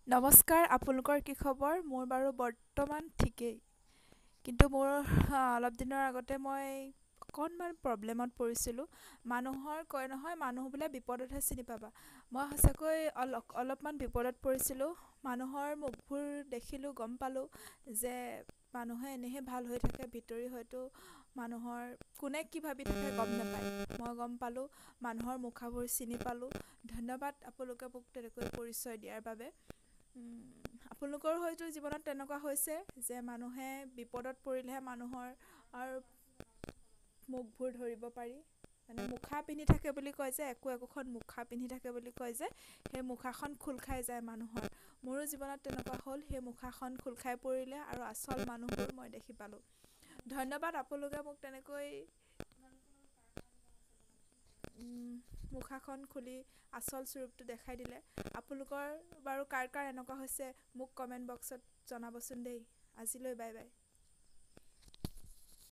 নমস্কাৰ, আপোনালোকৰ কি খবৰ? মোৰ বাৰু বৰ্তমান ঠিকেই, কিন্তু মোৰ অলপ দিনৰ আগতে মই অকণমান প্ৰব্লেমত পৰিছিলোঁ। মানুহৰ কয় নহয়, মানুহ বোলে বিপদতহে চিনি পাবা। মই সঁচাকৈ অলপমান বিপদত পৰিছিলোঁ। মানুহৰ মুখবোৰ দেখিলোঁ, গম পালোঁ যে মানুহে এনেহে ভাল হৈ থাকে, ভিতৰি হয়তো মানুহৰ কোনে কি ভাবি থাকে গম নাপায়। মই গম পালোঁ, মানুহৰ মুখাবোৰ চিনি পালোঁ। ধন্যবাদ আপোনালোকে মোক তেনেকৈ পৰিচয় দিয়াৰ বাবে। আপোনালোকৰো হয়তো জীৱনত তেনেকুৱা হৈছে যে মানুহে বিপদত পৰিলেহে মানুহৰ মুখবোৰ ধৰিব পাৰি, মানে মুখা পিন্ধি থাকে বুলি কয় যে, একো একোখন মুখা পিন্ধি থাকে বুলি কয় যে, সেই মুখাখন খোল খাই যায় মানুহৰ। মোৰো জীৱনত তেনেকুৱা হ'ল, সেই মুখাখন খোল খাই পৰিলে আৰু আচল মানুহবোৰ মই দেখি পালোঁ। ধন্যবাদ আপোনালোকে মোক তেনেকৈ মুখাখন খুলি আচল স্বৰূপটো দেখাই দিলে। আপোনালোকৰ বাৰু কাৰ কাৰ এনেকুৱা হৈছে মোক কমেণ্ট বক্সত জনাবচোন দেই। আজিলৈ বাই বাই।